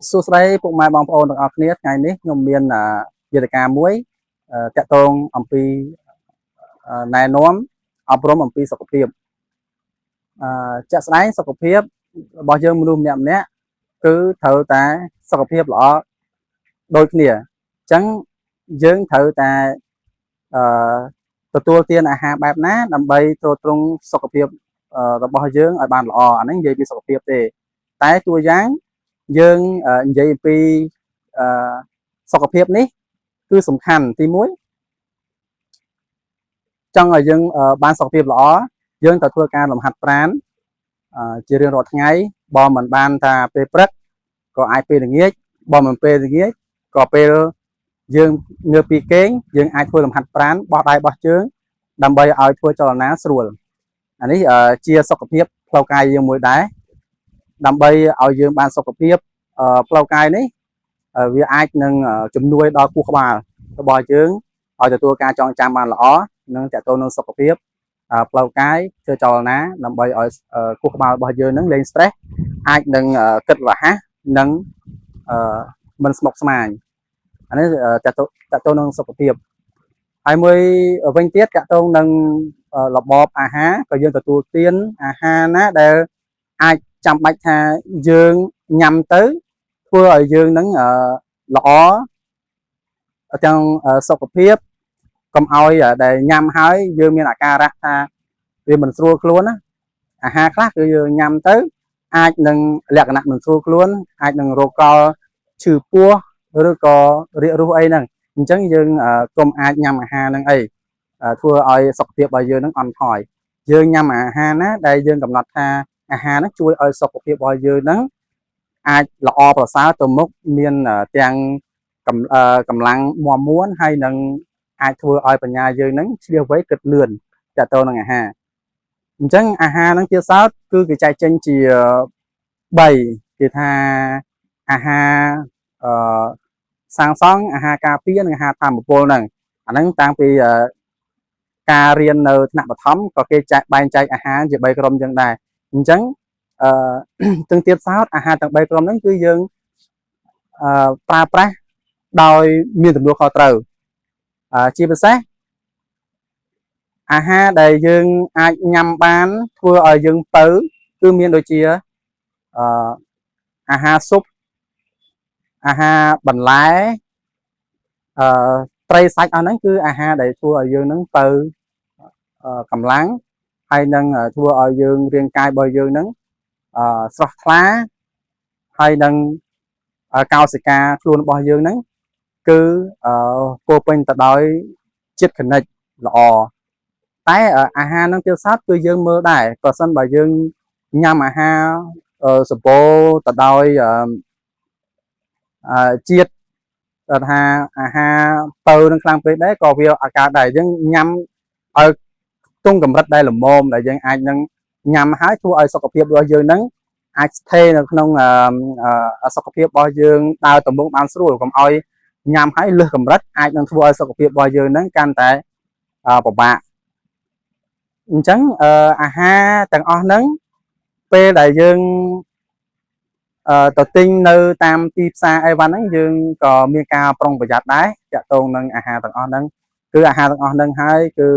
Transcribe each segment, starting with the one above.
សួស្តីពុកម៉ែបងប្អូនទាំងអស់គ្នាថ្ងៃនេះខ្ញុំមានវេទិកាមួយតាក់ទងអំពីណែនាំអប់រំអំពីសុខភាពជាក់ស្ដែងសុខភាពរបស់យើងមនុស្សម្នាក់ម្នាក់គឺត្រូវតែសុខភាពល្អដូចគ្នាអញ្ចឹងយើងត្រូវតែអឺទទួលទានអាហារបែបណាដើម្បីទ្រទ្រង់សុខភាពរបស់យើងឲ្យបានល្អអាហ្នឹងនិយាយពីសុខភាពទេតែតួយ៉ាងយើងនិយាយអំពីអឺសុខភាពនេះគឺសំខាន់ទី1ចង់ឲ្យយើងបានសុខភាពល្អយើងត្រូវធ្វើការលំហាត់ប្រាណជារៀងរាល់ថ្ងៃបើមិនបានថាពេលព្រឹកក៏អាចពេលល្ងាចបើមិនពេលល្ងាចក៏ពេលយើងងើបពីគេងយើងអាចធ្វើលំហាត់ប្រាណបោះដៃបោះជើងដើម្បីឲ្យធ្វើចលនាស្រួលអានេះជាសុខភាពផ្លូវកាយយើងមួយដែរដើម្បីឲ្យយើងបានសុខភាពផ្លូវកាយនេះវាអាចនឹងជំនួយដល់ខួរក្បាលរបស់យើងឲ្យទទួលការចងចាំបានល្អនិងតកតងនឹងសុខភាពផ្លូវកាយធ្វើចលនាដើម្បីឲ្យខួរក្បាលរបស់យើងនឹងលែង stress អាចនឹងគិតរហ័សនិងមិនស្មុគស្មាញអានេះតកតទៅនឹងសុខភាពហើយមួយវិញទៀតតកតងនឹងរបបអាហារក៏យើងទទួលទានអាហារណាដែលអាចចាំបាច់ថាយើងញ៉ាំទៅធ្វើឲ្យយើងនឹងល្អទាំងសុខភាពកុំឲ្យដែលញ៉ាំហើយយើងមានអាការៈថាវាមិនស្រួលខ្លួនណាអាហារខ្លះគឺយើងញ៉ាំទៅអាចនឹងលក្ខណៈមិនស្រួលខ្លួនអាចនឹងរោគកលឈឺពោះឬក៏រាករូសអីហ្នឹងអញ្ចឹងយើងកុំអាចញ៉ាំអាហារហ្នឹងអីធ្វើឲ្យសុខភាពរបស់យើងហ្នឹងអន់ថយយើងញ៉ាំអាហារណាដែលយើងកំណត់ថាអាហារហ្នឹងជួយឲ្យសុខភាពរបស់យើងហ្នឹងអាចល្អប្រសើរទៅមុខមានទាំងកម្លាំងមាំមួនហើយនឹងអាចធ្វើឲ្យបញ្ញាយើងហ្នឹងឆ្លៀសវៃគិតលឿនតទៅនឹងអាហារអញ្ចឹងអាហារហ្នឹងទៀតសោតគឺគេចែកចេញជា3គេថាអាហារអឺសាងសង់អាហារការពារនិងអាហារធម្មពលហ្នឹងអាហ្នឹងតាំងពីការរៀននៅថ្នាក់បឋមក៏គេចែកបែងចែកអាហារជា3ក្រុមចឹងដែរអញ្ចឹងអឺ ទាំងទៀតសោតអាហារទាំង3ក្រុមហ្នឹងគឺយើងអឺប្រើប្រាស់ដោយមានទំនួលខុសត្រូវជាពិសេសអាហារដែលយើងអាចញ៉ាំបានធ្វើឲ្យយើងពៅគឺមានដូចជាអឺអាហារស៊ុបអាហារបន្លែអឺត្រីសាច់អស់ហ្នឹងគឺអាហារដែលធ្វើឲ្យយើងហ្នឹងពៅកម្លាំងហើយនឹងធ្វើឲ្យយើងរាងកាយរបស់យើងហ្នឹងស្រស់ថ្លាហើយនឹងកោសិកាខ្លួនរបស់យើងហ្នឹងគឺពោពេញទៅដោយជាតិខនិជល្អតែអាហារហ្នឹងទៀតសោតគឺយើងមើលដែរប្រសិនបើយើងញ៉ាំអាហារសម្បូរទៅដោយជាតិថាអាហារពៅនឹងខ្លាំងពេកដែរក៏វាអាការដែរយើងញ៉ាំឲ្យទង់កម្រិតដែលល្មមដែលយើងអាចនឹងញ៉ាំហើយធ្វើឲ្យសុខភាពរបស់យើងនឹងអាចស្ថិរនៅក្នុងសុខភាពរបស់យើងដើរទៅមុខបានស្រួលកុំឲ្យញ៉ាំហើយលើសកម្រិតអាចនឹងធ្វើឲ្យសុខភាពរបស់យើងនឹងកាន់តែពិបាកអញ្ចឹងអាហារទាំងអស់ហ្នឹងពេលដែលយើងទៅទិញនៅតាមទីផ្សារអីវ៉ាន់ហ្នឹងយើងក៏មានការប្រុងប្រយ័ត្នដែរតាក់ទងនឹងអាហារទាំងអស់ហ្នឹងគឺអាហារទាំងអស់ហ្នឹងហើយគឺ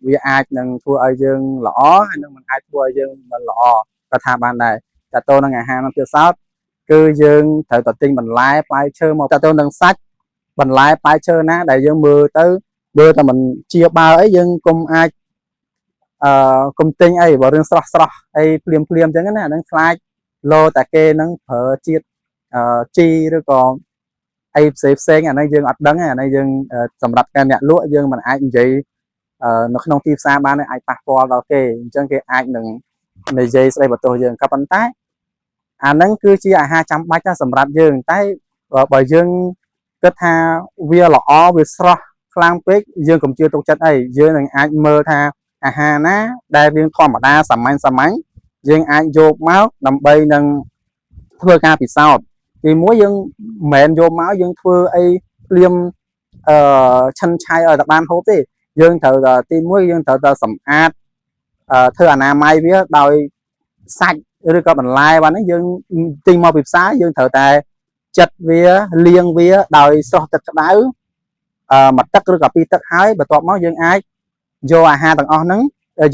វាអាចនឹងធ្វើឲ្យយើងល្អហើយនឹងមិនអាចធ្វើឲ្យយើងមិនល្អក៏ថាបានដែរតាក់ទងនឹងអាហារនោះទៀតសោតគឺយើងត្រូវតែទិញបន្លែផ្លែឈើមកតាក់ទងនឹងសាច់បន្លែផ្លែឈើណាដែលយើងមើលទៅមើលតែមិនជាបើអីយើងកុំអាចកុំទិញអីបើរឿងស្រស់ស្រស់អីភ្លាមភ្លាមអញ្ចឹងណាអាហ្នឹងខ្លាចលោតែគេនឹងប្រើជាតិជីឬក៏អីផ្សេងផ្សេងអានេះយើងអត់ដឹងទេអានេះយើងសម្រាប់តែអ្នកលក់យើងមិនអាចនិយាយនៅក្នុងទីផ្សារបានទេអាចប៉ះពាល់ដល់គេអញ្ចឹងគេអាចនឹងនិយាយស្ដីបន្ទោសយើងក៏ប៉ុន្តែអាហ្នឹងគឺជាអាហារចាំបាច់ណាសម្រាប់យើងតែបើយើងគិតថាវាល្អវាស្រស់ខ្លាំងពេកយើងកុំជឿទុកចិត្តអីយើងនឹងអាចមើលថាអាហារណាដែលវាធម្មតាសាមញ្ញសាមញ្ញយើងអាចយកមកដើម្បីនឹងធ្វើការពិសោធន៍ទីមួយយើងមិនមែនយកមកយើងធ្វើអីភ្លាមឆិនឆៃឲ្យតែបានហូបទេយើងត្រូវតែទីមួយយើងត្រូវតែសម្អាតធ្វើអនាម័យវាដោយសាច់ឬក៏បន្លែបានហ្នឹងយើងទិញមកពីផ្សារយើងត្រូវតែ ចិតវាលាងវាដោយស្រោះទឹកក្តៅមួយទឹកឬក៏ពីរទឹកហើយបន្ទាប់មកយើងអាចយកអាហារទាំងអស់ហ្នឹង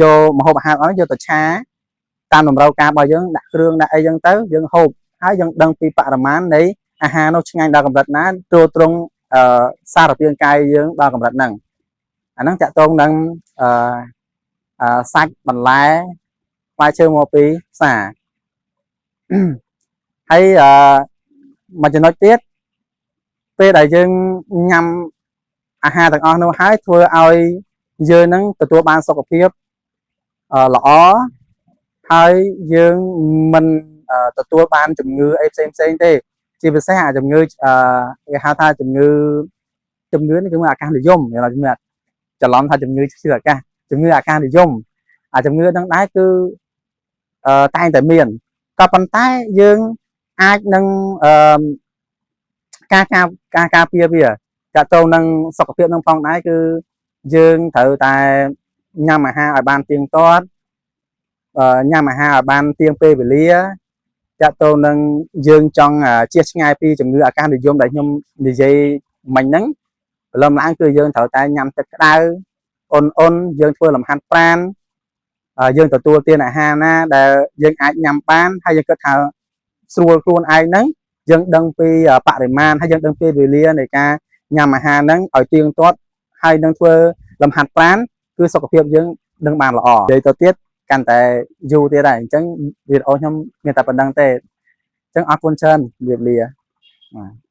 យកម្ហូបអាហារអស់ហ្នឹងយកទៅឆាតាមតម្រូវការរបស់យើងដាក់គ្រឿងដាក់អីចឹងទៅយើងហូបហើយយើងដឹងពីបរិមាណនៃអាហារនោះឆ្ងាញ់ដល់កម្រិតណាទ្រទ្រង់សារពាង្គកាយយើងដល់កម្រិតហ្នឹងអាហ្នឹងតាក់ទងនឹងអឺអឺសាច់បន្លែផ្លែឈើមកពីផ្សារ ហើយមួយចំណុចទៀតពេលដែលយើងញ៉ាំអាហារទាំងអស់នោះហើយធ្វើឲ្យយើងនឹងទទួលបានសុខភាពល្អហើយយើងមិនទទួលបានជំងឺអីផ្សេងផ្សេងទេ ជាពិសេសអាជំងឺគេហៅថាជំងឺជំងឺនេះគឺអាកាសនិយមគេថាជំងឺច្រឡំថាជំងឺឈឺអាកាសជំងឺអាកាសនិយមអាជំងឺហ្នឹងដែរគឺតែងតែមានក៏ប៉ុន្តែយើងអាចនឹងការការការការពារវាតាក់ទងនឹងសុខភាពនឹងផងដែរគឺយើងត្រូវតែញ៉ាំអាហារឲ្យបានទៀងទាត់ញ៉ាំអាហារឲ្យបានទៀងពេលវេលាតាក់ទងនឹងយើងចង់ជៀសឆ្ងាយពីជំងឺអាកាសនិយមដែលខ្ញុំនិយាយមិញហ្នឹងព្រលឹមឡើងគឺយើងត្រូវតែញ៉ាំទឹកក្តៅអ៊ុនអ៊ុនយើងធ្វើលំហាត់ប្រាណយើងទទួលទានអាហារណាដែលយើងអាចញ៉ាំបានហើយយើងគិតថាស្រួលខ្លួនឯងហ្នឹងយើងដឹងពីបរិមាណហើយយើងដឹងពីវេលានៃការញ៉ាំអាហារហ្នឹងឲ្យទៀងទាត់ហើយនឹងធ្វើលំហាត់ប្រាណគឺសុខភាពយើងនឹងបានល្អនិយាយទៅទៀតកាន់តែយូរទៀតហើយអញ្ចឹងវីដេអូខ្ញុំមានតែប៉ុណ្ណឹងទេអញ្ចឹងអរគុណច្រើនជម្រាបលាបាទ។